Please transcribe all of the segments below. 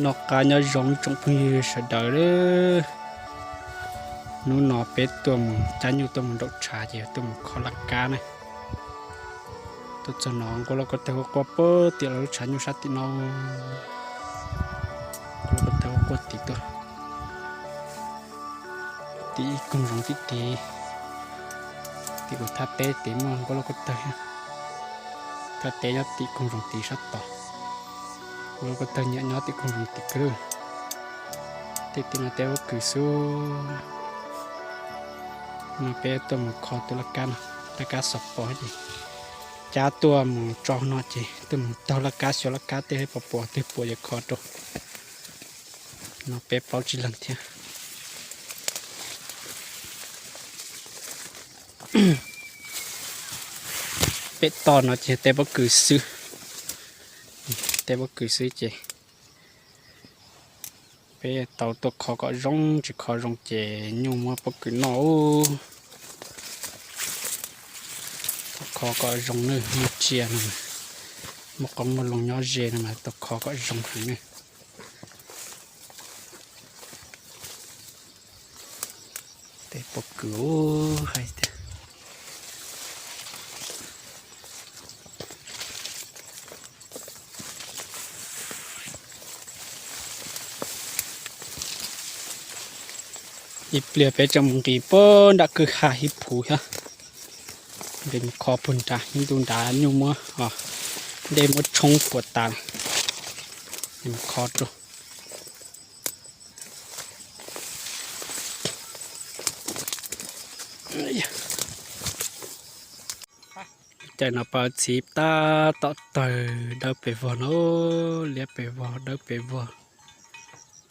Noj qab nyob zoo tsoom phooj ywg sawv daws. Hnub no peb tuaj mus cab nyuj tuaj mus nraum tshav ces tuaj mus kho laj kab na. Tuaj txog no nquab lauj kaub tawg quaj quaj pem tim lub tshav nyuj sab tim no. Nquab lauj kaub tawg quaj quaj tim tuaj. Tim ib koog zoov tim tid, tim kuv thaj teb tid muaj nquab lauj kaub tawg. Thaj teb nyob tim koog zoov tid sab tod. Nquab lauj kaub tawg nyiam nyob tim koog zoov tid kawg. Tim tim no teb pob kws xwb. No peb tuaj mus kho tus laj kab no, laj kab xov pos ces cab tuaj mus tso no ces tuaj mus taug laj kab xyuas laj kab tej pos pos twg puas ces kho rau. No peb plaub tsib leeg thiab. Pem toj no ces teb pob kws xwb, teb pob kws xwb ces peb tau tuaj kho kom zoo, tsis kho zoo ces nyuj muab pob kws noj. Tuaj kho kom zoo nawb, muaj tsiaj no, muaj qoob muaj loo nyob ze no mas tuaj kho kom zoo heev nawb. Teb pob kws hais tias ib pliag peb tseem mus nqis puag nram kwj ha hib phuv thiab. Nqis mus kho puag nrad, ib ntu nrad nyuj muab, dej muab tshoob puas tas, mus kho rau. Caij no pas txhiv tab tom tawg dawb pes vog no, liab pes vog dawb pes vog,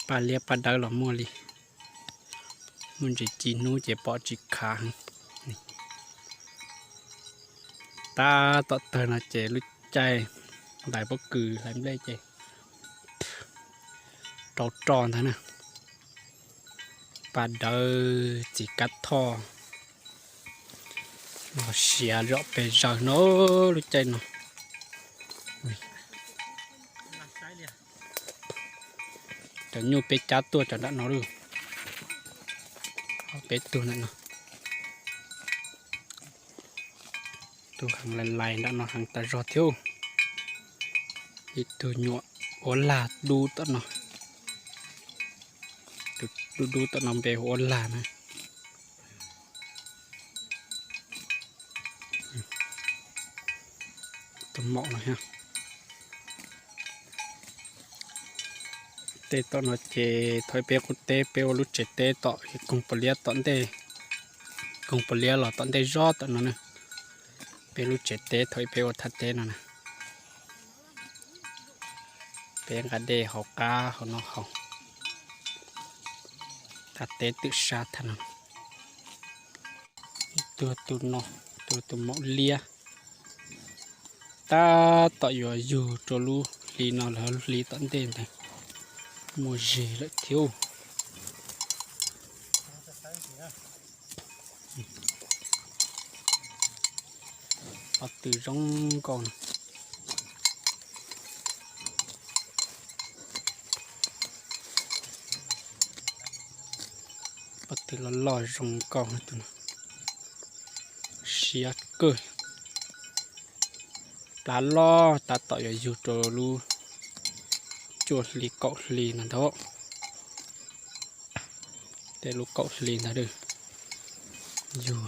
paj liab paj dawb los muaj li. Muaj ntsis ci hnub ces pom tsis khav heev. Tab tom tawg no ces lub caij hlais pob kws hlais nplej ces rau roj ntag na. Paj dawb txiv kab thoj los siav zom pes zaws no lub caij no. Cov nyuj peb cab tuaj cov nram no lawm. Peb tug nram no, tug heev lais lais nram no heev tas zog thiab. Ib tug nyuam ua lag dub tom no, tus dub dub tom no npe hu ua lag na. Tus maum no thiab. Tej tom no ces thaum peb qub teb peb ua lub tsev teb tom koog pos liab tom ntej, koog pos liab los tom ntej zog tom no na. Peb lub tsev teb thaum peb ua thaj teb no na. Peb nqa dej haus qab hauv no haus. Thaj teb twm sab thaj no. Tus no, tus maum liab. Tab tom yuav yug rau lub hli no los lub hli tom ntej ntawd. Muaj zeg lawm thiab. Pob tw zoo nkauj no. Pob tw loj loj zoo nkauj no. Siab kawg. Plab loj tab tom yuav yug rau lub cuaj hli kaum hli no ntag. Tej lub kaum hli ntag yug.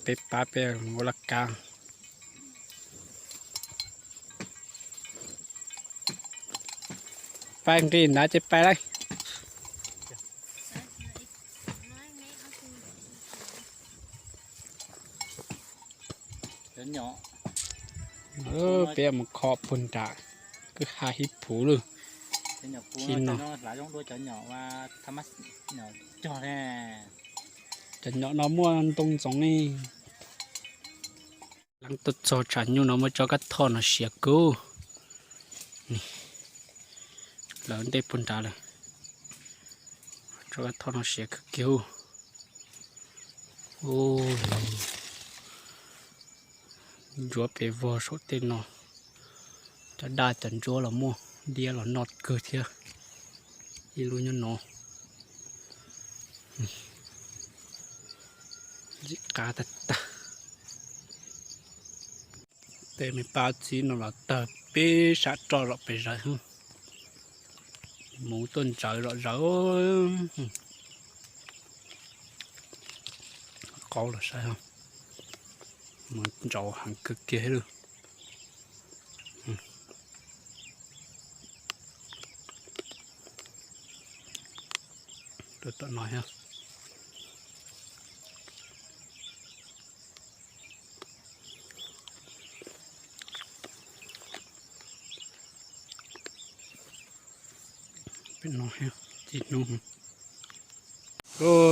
Peb pab peb ua laj kab. Pais nqis nrad ces pais lauj. Peb mus kho puag nram kwj ha hib phuv lawm. Tib no, cov nyom no muaj ntoo ntxoov ne. Leej tuaj txog tshav nyuj no muaj tsob kab thoj no siav kawg. Lawv ntej puag nrad lawm. Tso kab thoj no siav kawg kiag. Ntsuav pes vog saum tej no. Cov daj cov ntsuab los muaj, diab los noj kawg thiab. Ib lub nyob no. Ntxim qab tag tag. Tej me pab txib no los tawg peb sab roj zom pes zawv. Mus tuaj ntsaws zom zaws. Qaub los saib, mus ntsaus heev kawg kiag thiab lawm. Tuaj tom no thiab. Peb no thiab, txij hnub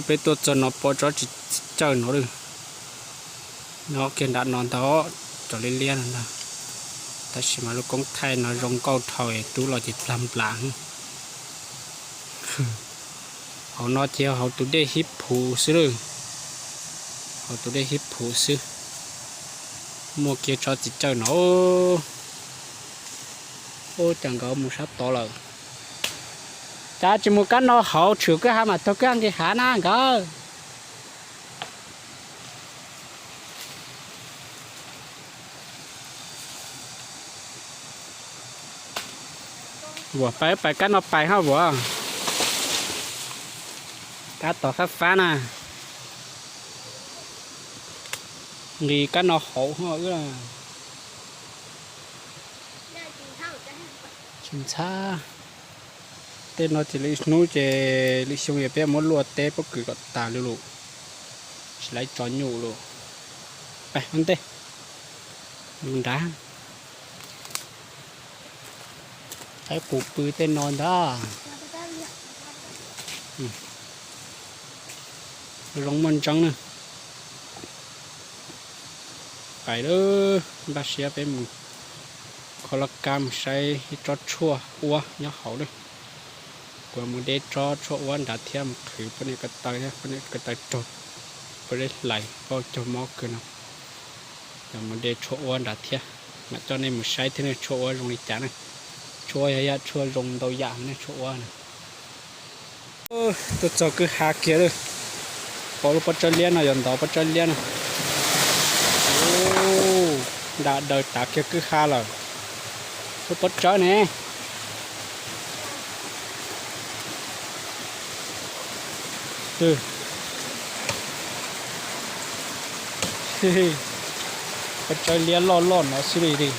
peb tuaj txog no pom tsob txiv cawj no lawm. Nyob kiag nram no ntag, cov liab liab no ntag. Tab sis mas lub koob thaij no zoo nkauj dhau es rub los ces plag nplas. Hauv no ces hauv tus dej Hib Phuv xwb lawm. Hauv tus dej Hib Phuv xwb. Muaj kiag tsob txiv cawj no. Ub, cas nkawd mus sab tod lawm? Cas tsis mus kab no hauv tshwm kwj ha mas taug kwj ha nqis hav na nkawd? Vuas, pais, pais kab no pais hab vuas. Kab tod fab fab na. Nqis kab no hauv hab wb. Tsis ntxhab. Tej no ces lwm hnub ces lwm xyoo ces peb muab luaj teb pob kws kom tas li lawm. Tsis laib tso nyuj lawm. Pais ua ntej. Mus nrad. Qaib qus pw tej no ntag. Zoo muaj ntseeb na. Pais lawm, npaj siab peb mus kho laj kab mus saib ib tsob tshuaj uab nyob hauv lawm. Kuv mus de tsob tshuaj uab nrad thiab mus qhwv poj niam ko taw thiab, poj niam ko taw raug poj zeb hlais poj caug mob kawg no. Yog mus de tshuaj uab nrad thiab, mam coj nej mus saib thiab ne, tshuaj uab zoo li cas na. Tshuaj yog yam tshuaj zoo ntau yam ne, tshuaj uab na. Tuaj txog kwj ha kiag lawm. Pom lub pob tsawb liab no, yog ntov pob tsawb liab no. Nram daws tav kiag kwj ha lawm. Lub pob tsawb ne. Pob tsawb liab loj loj no xwb li li.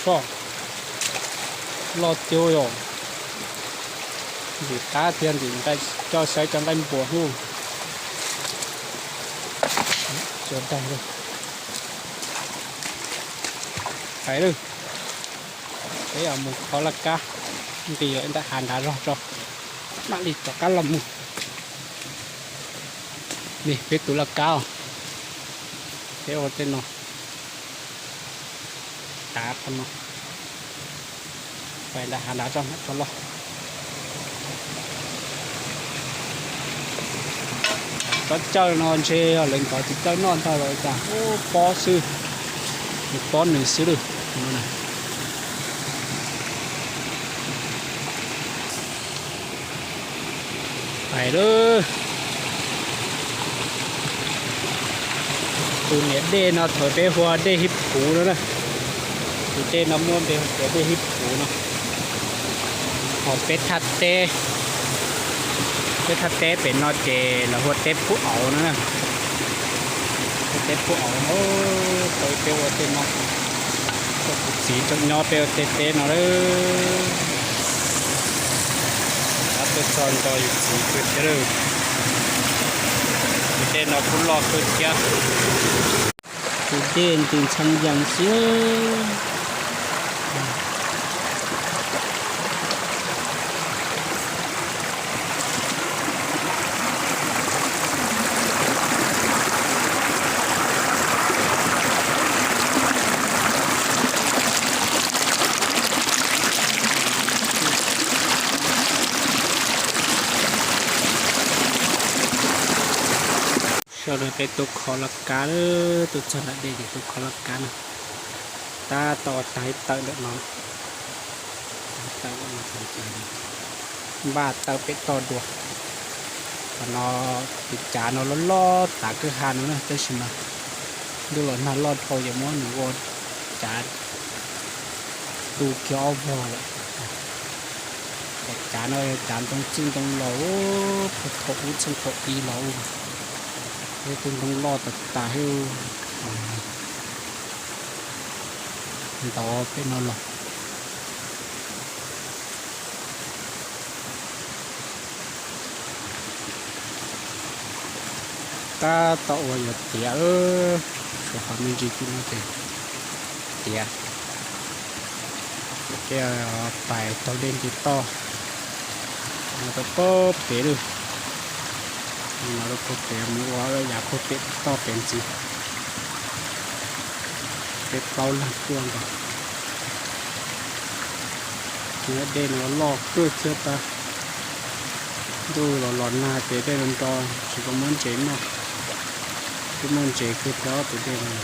Soj, loj tiag yom. Ntxim qab thiab, ntxim coj saib cov nqaij npua hnub. Tsuas daig li. Hais lawm, peb mus kho laj kab, nqis ntawm hav nrad zog tso, mam li rov qab los mus. Ni peb tus laj kab, peb ua tej no, tav qhov no, pais nram hav nrad tso mam rov los. Tsob cawj no ntshe lawv ntov txiv cawj noj ntag los cas, ub pob xwb, pob nws xwb lawm. Hais lawm, tus niam dej no thaum peb hu ua dej Hib Phuv no na. Tus dej no muaj npe hu tias dej Hib Phuv no. Ho peb thaj teb, peb thaj teb pem no ces lawv hu ua teb Phub Auv no na. Hu teb Phub Auv no, tau peb ua tej no, kuv txiv tseem nyob peb ua tej teb no lawm. Tab tuaj txog nto yus txiv kawg thiab lawm. Tus dej no kuj loj kawg thiab. Tus dej ntws ntxhee yees xwb. Peb tuaj kho laj kab, tuaj txog nram dej ces tuaj kho laj kab na. Tab tom ua tag ib tawm ntawm no, tawm ntawm no, npaj tawm pem toj dua. Qhov no, tus cav no loj loj tav kwj ha no na, tab sis mas ntuj los nag loj dhau ces muab nws ua cav tu kiag ob vog lawm. Cov cav no yog cav ntoo txwj ntoo laus, puag thaum ub txheej thaum i los ua, yog tus ntoo loj tas tas thiab. Ntov pem no los. Tab tom ua yuav tiav, tshuav qhov me ntsis tim no ces tiav. Ces pais taug dej nce toj no rau puag pem lawm. No rau puag pem mus ua yav puag pem toj pem ntxiv. Peb plaub leeg tuaj nkaus. Dej no loj kawg thiab tab. Ntuj los los nag ces dej no nro tsis tau muab ntses noj. Twb muaj ntses kiag thiab tus dej no.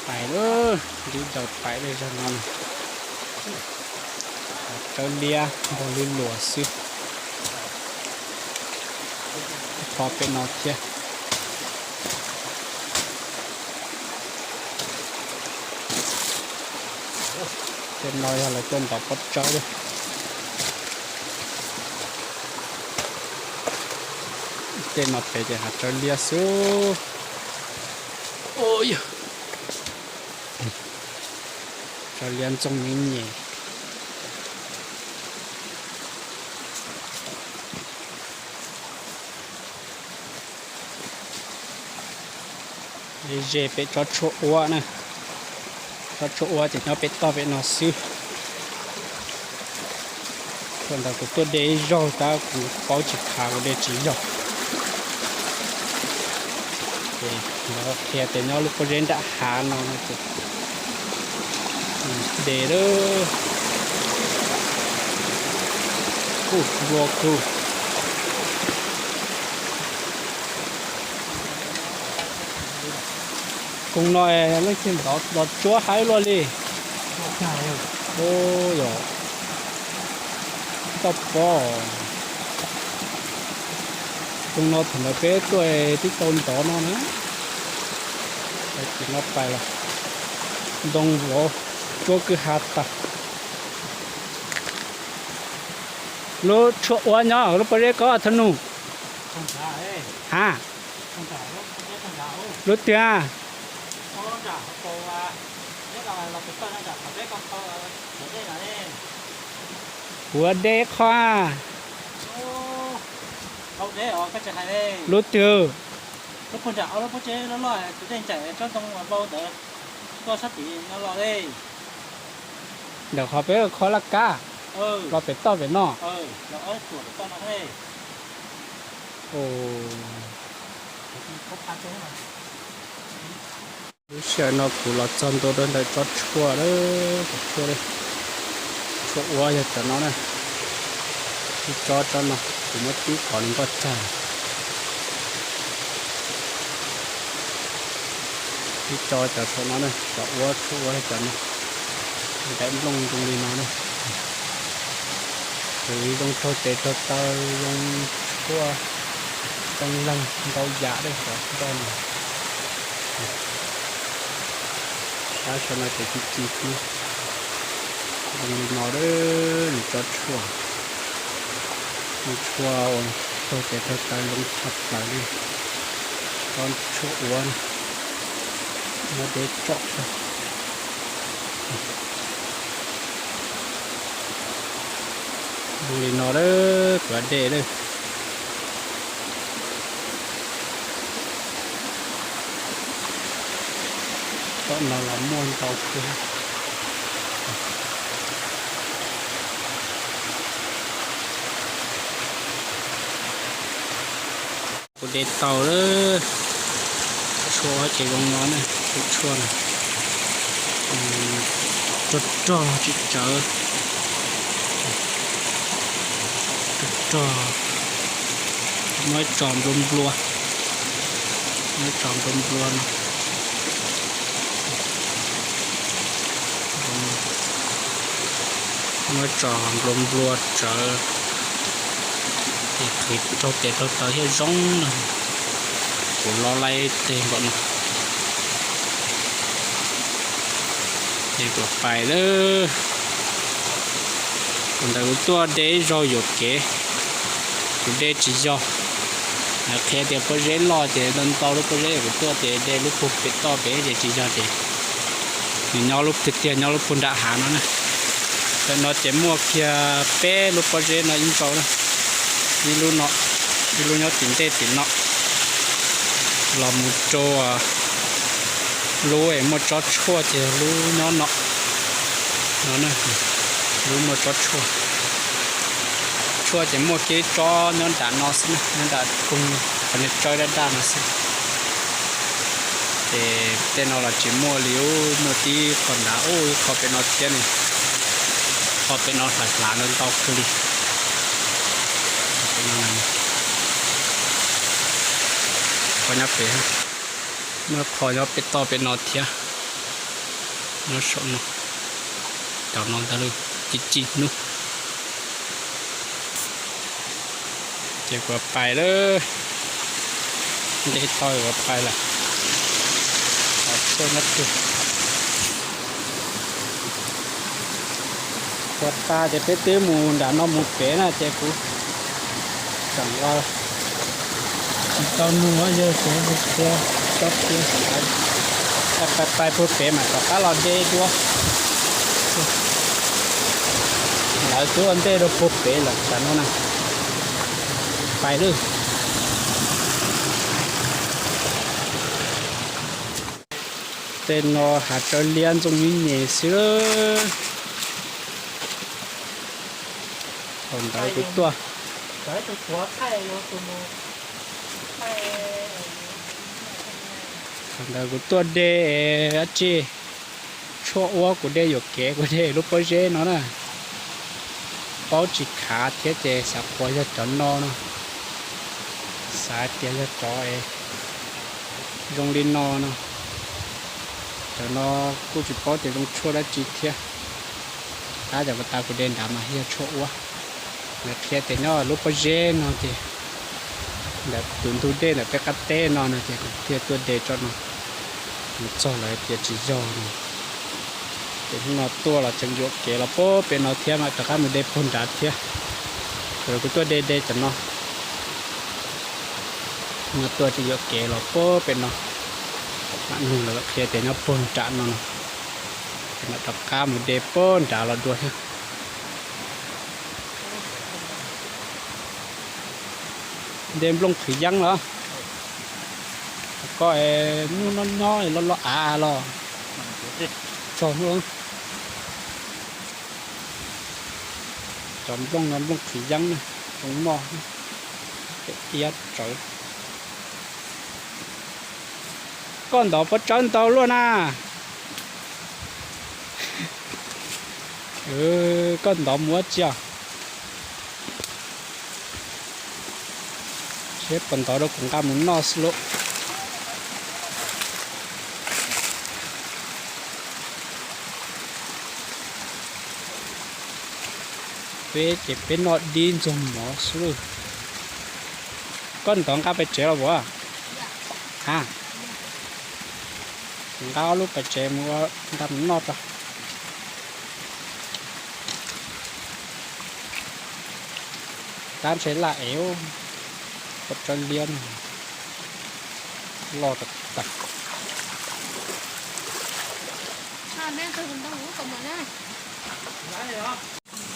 Pais lawm, nrib daws pais lawm zog no. Tsawb liab npog lwj luas xwb. Tho pem no thiab. Tej no yog lawv tuaj ntov pob tsawb. Tej no pem ces hav tsawb liab xwb. Tsawb liab ntxooj nyem nyem. Ze pem tsob tshuaj uab na. Tsob tshuaj uab ces nyob pem toj pem no xwb. Thaum ntawd kuv tuaj de ib zaug tab kuv paub tsis khav, kuv de tsis yog. Ces lawv qhia tias nyob lub pob zeb nram hav no no ces de lawm. Kuj nplua kug. Koog no leej twg ntov los tsuab haib luaj li. Ub, yog toj pob. Koog no thaum ntawd peb tuaj twb tau ntov no na. Tim no pais los ntoo vov. Tsua kwj ha tag. Lub tshuaj ua nyob lub pob zeb ko thaj nug. Ha, lub twg? Kuv ua deb qho. Lub twg? Ntawm qhov peb kho laj kab los pem toj pem no. Lub sij hawm no kuv los txog ntua rau ntawm tsob tshuaj, tsob tshuaj, tshuaj ua yog cov no na. Ib tsob tsob no kuv muab tib qhov li nkoj tag. Ib tsob cov saum no na, cov ua tshuaj ua cov no, ntaim nplooj zoo li no na. Kuv zoo raug tes raug taw, zoo tshuaj, zoo leeg ntau yam li cov ntoj no. Tab saum no ces ci ci xwb. Zoo li no, nws tsob tshuaj, nws tshuaj ua raug tes raug taw zoo tshaj plaws li. Tsob tshuaj ua no, muab deb tsom. Zoo li no, kuv dej lawm. Tsob no los muaj ntau kawg. Kuv de tau lawm. Tshuaj ces zoo no na, tshuaj no rog rog tsis tsawv, rog rog, muab tso nplua nplua, muab tso nplua nplua no. Muab tso nplua nplua tsawv, ces qhwv raug tes raug taw thiaj zoo no. Kuv lo laib teg npaum no, ces kuv pais lawm. Thaum ntawd kuv tuaj de ib zaug yuam kev, kuv de tsis yog. Lawv qhia tias pob zeb loj ces ntau ntau lub pob zeb, kuv tuaj ces de lub puag pem toj pem ces tsis yog ces nws nyob lub tiag tiag nyob lub puag nram hav no na. Ntawm no ces muaj kiag peb lub pob zeb no ib ntsis na, ib lub no, ib lub nyob tim ntej tim no, los mus rau lub muaj tsob tshuaj ces lub nyob no, no, lub muaj tsob tshuaj. Tshuaj ces muaj kiag ib tsob nyob nram no xwb na, nyob nram koog qhov niag tsawb daj daj no xwb. Ces tej no los tsis muaj li, muaj tib qho nrad, ib qho pem no thiab ne, qho pem no hlav hlav ntau ntau kawg li. Qho nyob pem, muaj qho nyob pem toj pem no thiab, nyob saum no, cov no ntag lauj, ci ci hnub. Ces kuv pais lawm, nte tau kuv pais lawm. Tshuaj nyob twg. Kuv tas ces peb twb mus nram no mus pem na ces kuv tseem tsis tau nug yawg ces qhia tsob qhia, pais pais puag pem mas rov qab los de dua. Lawv twb ua ntej rau puag pem lawm tam no na. Pais lawm. Tej no hav tsawb liab ntxooj nyuj nyem xwb lawm. Thaum ntawd kuv tuaj, thaum ntawd kuv tuaj de dab tsi, tshuaj ua kuv de yuam kev kuv de lub pob zeb no na. Paub tsis khav thiab ces xav tias yog cov no no, xav tias yog cov es zoo li no no. Cov no kuj tsis paub tias zoo tshuaj dab tsi thiab. Tab cov tas kuv de nrad mas yog tshuaj ua. Lawv qhia tias nyob lub pob zeb no ces ntawm tus ntug dej ntawm peb qab teb no no ces kuv thiaj tuaj de tsob no. Mus txog lawv tias tsis yog no. Ces hnub no tuaj los tseem yuam kev los pem no thiab mam rov qab mus de puag nrad thiab. Kuv tuaj de de cov no, hnub no tuaj tseem yuam kev los pem no. Mam nug lawv qhia tias nyob puag nram no no, ces mam rov qab mus de puag nrad los dua thiab. De nplooj qhwv yeeb los? Koj hnub no nyob loj loj av los? Tso hnub, cov nplooj no nplooj qhwv yeeb na, zoo noj, pem iab tsawv. Koj ntov puas tsawb ntau luaj na? Koj ntov mus ua tsi os? Seb puas ntov rau kuv nqa mus noj xwb lauj. Peb ces peb noj dib ntxuag mov xwb. Koj ntov nqa pais tsev los puas? Ha, nqa ob lub pais tsev mus ua nqa mus noj tso. Tab ntshe laj ev, puas tsawb liab no, loj tas tas.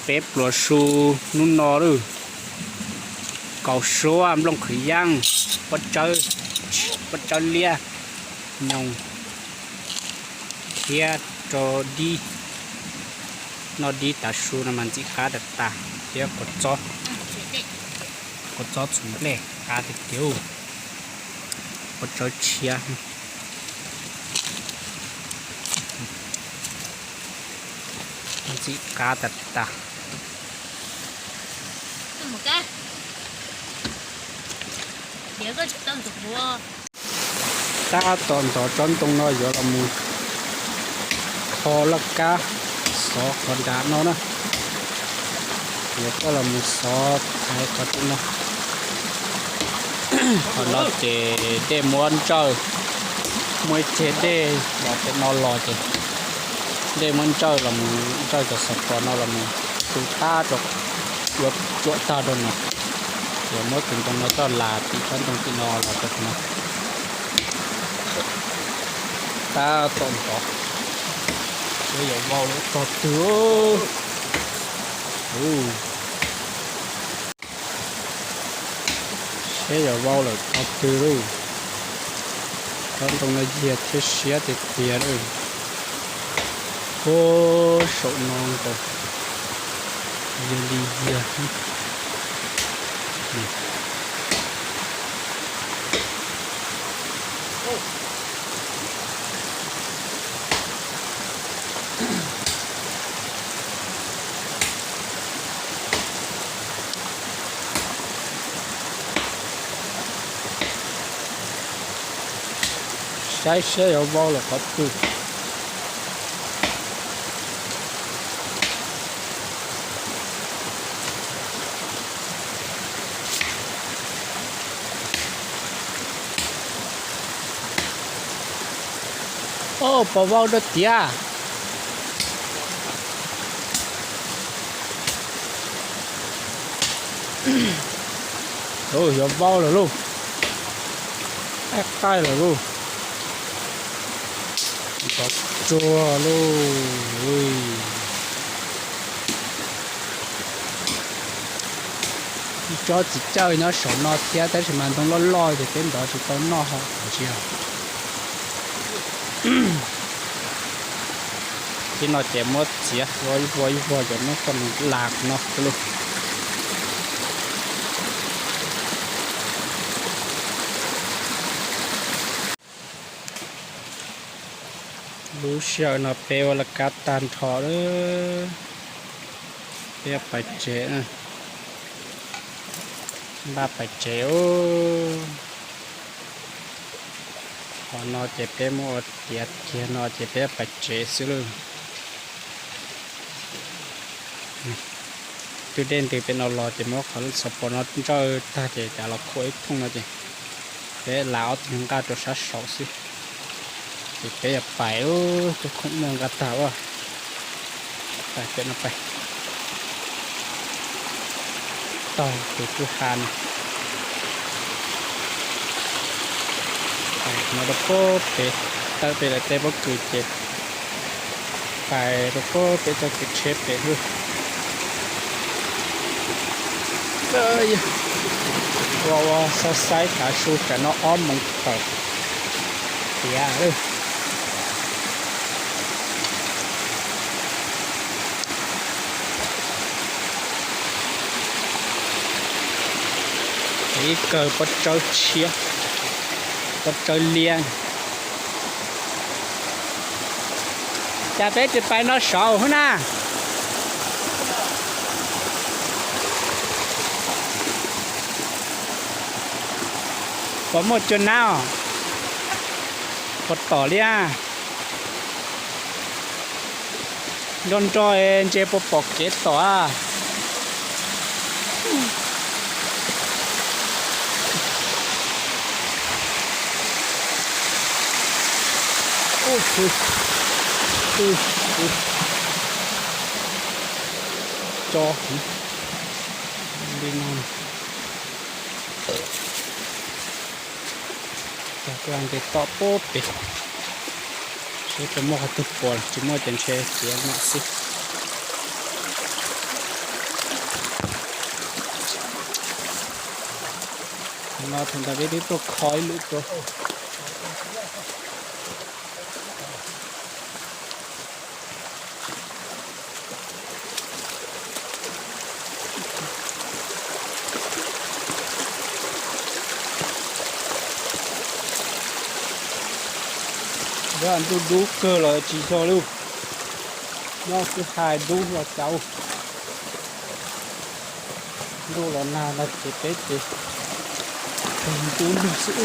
Peb pluas su hnub no lawm, kaus suab, nplooj qhwv yeeb, pob tsawb liab, nyoos, thiab rau dib. Noj dib tav su no mas ntxim qab tas tas thiab, kua txob txhuv nplej qab tiag tiag, pob tsawb tshiab. Ntxim qab tas tas. Tab tom ntov tsob ntoo no yuav los mus kho laj kab xov qhov nram no na. Yuav coj los mus xov thaiv qhov tim no. Qhov no ces dej muab ntsawj, muaj ib ceg dej los pem no los ces dej muab ntsawj los mus ntsawj cov xov pos no los mus tu tab rau, yuav tsuam tag rau no. Yuav muab tus ntoo no coj las tim tsob ntoo tim no los rau tim no. Tab tom ntov, seb yuav vau lawm tog twg. Seb yuav vau lawm tog twg lauj. Tsob ntoo no yiag thiab siab tiag tiag lauj. Puag saum no nkaus, yiag li yiag. Saib seb yuav vau lawm qhov twg. Au, puas vau rau tiag? Yuav vau lawm lauj. Qaij qaij lawm lauj. Ntov tsuag lauj. Ib tsob txiv cawj nyob saum no thiab tab sis mas ntoo loj loj ces peb ntov tsis tau noj hauv ntsia. Tib no ces muab txiav ua ib vuag ib vuag ces muab coj mus las no xwb lauj. Lub sij hawm no peb ua laj kab tag nrho lawm, peb pais tsev, npaj pais tsev. Qhov no ces peb muab ua tiav kiag no ces peb pais tsev xwb lauj. Twb dej ntws pem no los ces muab qhov xov pos no ntsawj tag ces cas los khuam ib thooj no ces peb las ob tug nqaj rau sab saud xwb. Ces peb yuav pais, cov khoom muaj nqaj tag ua. Pais pem no pais, taug tus kwj ha no, pais no rau puag pem, tawm pem lawv tej pob kws ces pais rau puag pem txoj kev tsheb pem lawm. Ua ua xauj xaib tav su tsam no ob moos tawm tiav lawm. Ib kawg pob tsawb tshiab, pob tsawb liab. Cas peb tsis pais no saud hub na? Puas muaj cua nab? Puas tom li? Nrog nrog ntses puas pom kev tom? Tso li no. Cog ntses tom puag pem, seb puas muaj qhov twg pom, tsis muaj ces ntshe txiav nyom xwb. Thaum no thaum ntawd peb twb tuaj kho ib lwm rau. Ntuj dub kawg los tsis yog lauj, nyob kwj ha dub los cas. Ntuj los nag no ces peb ces ntub lug xwb.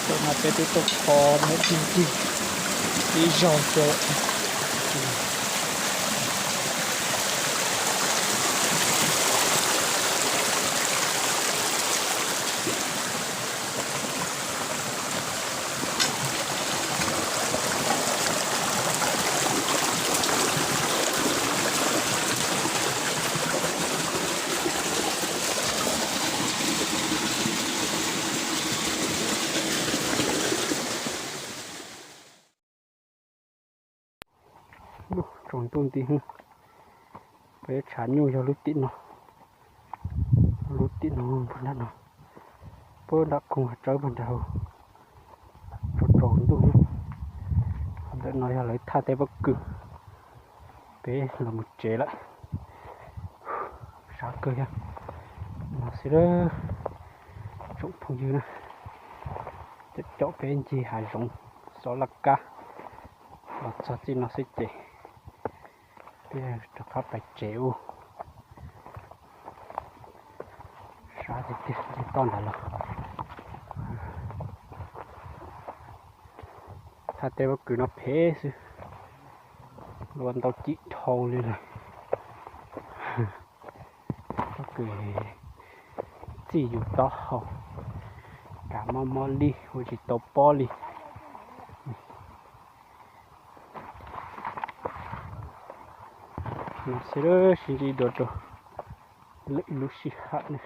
Tam no peb twb tuaj kho muab ib ncig ib zaug rau. Tsaus ntuj nti, peb tshav nyuj yog lub tim no, lub tim no puag nram no, puag nram koog hav tsawb puag nrad, tsaus tsaus ntuj. Ntawm no yog lawv thaj teb pob kws, peb los mus tsev lawm. Sab kawg yog no xwb, tsoom phooj ywg na, caum peb ncig hav zoov xov laj kab los txog txij no xwb ces peb rov qab pais tsev ub. Sab tiag tiag, nce toj ntawd los. Thaj teb pob kws no phem xwb, ua ntau cim dhau li lawm. Pob kws txij yus taub hau, kav mob mob li ua tsis tau pob li. No xwb, sib ntsib dua rau lwm lub sij hawm na.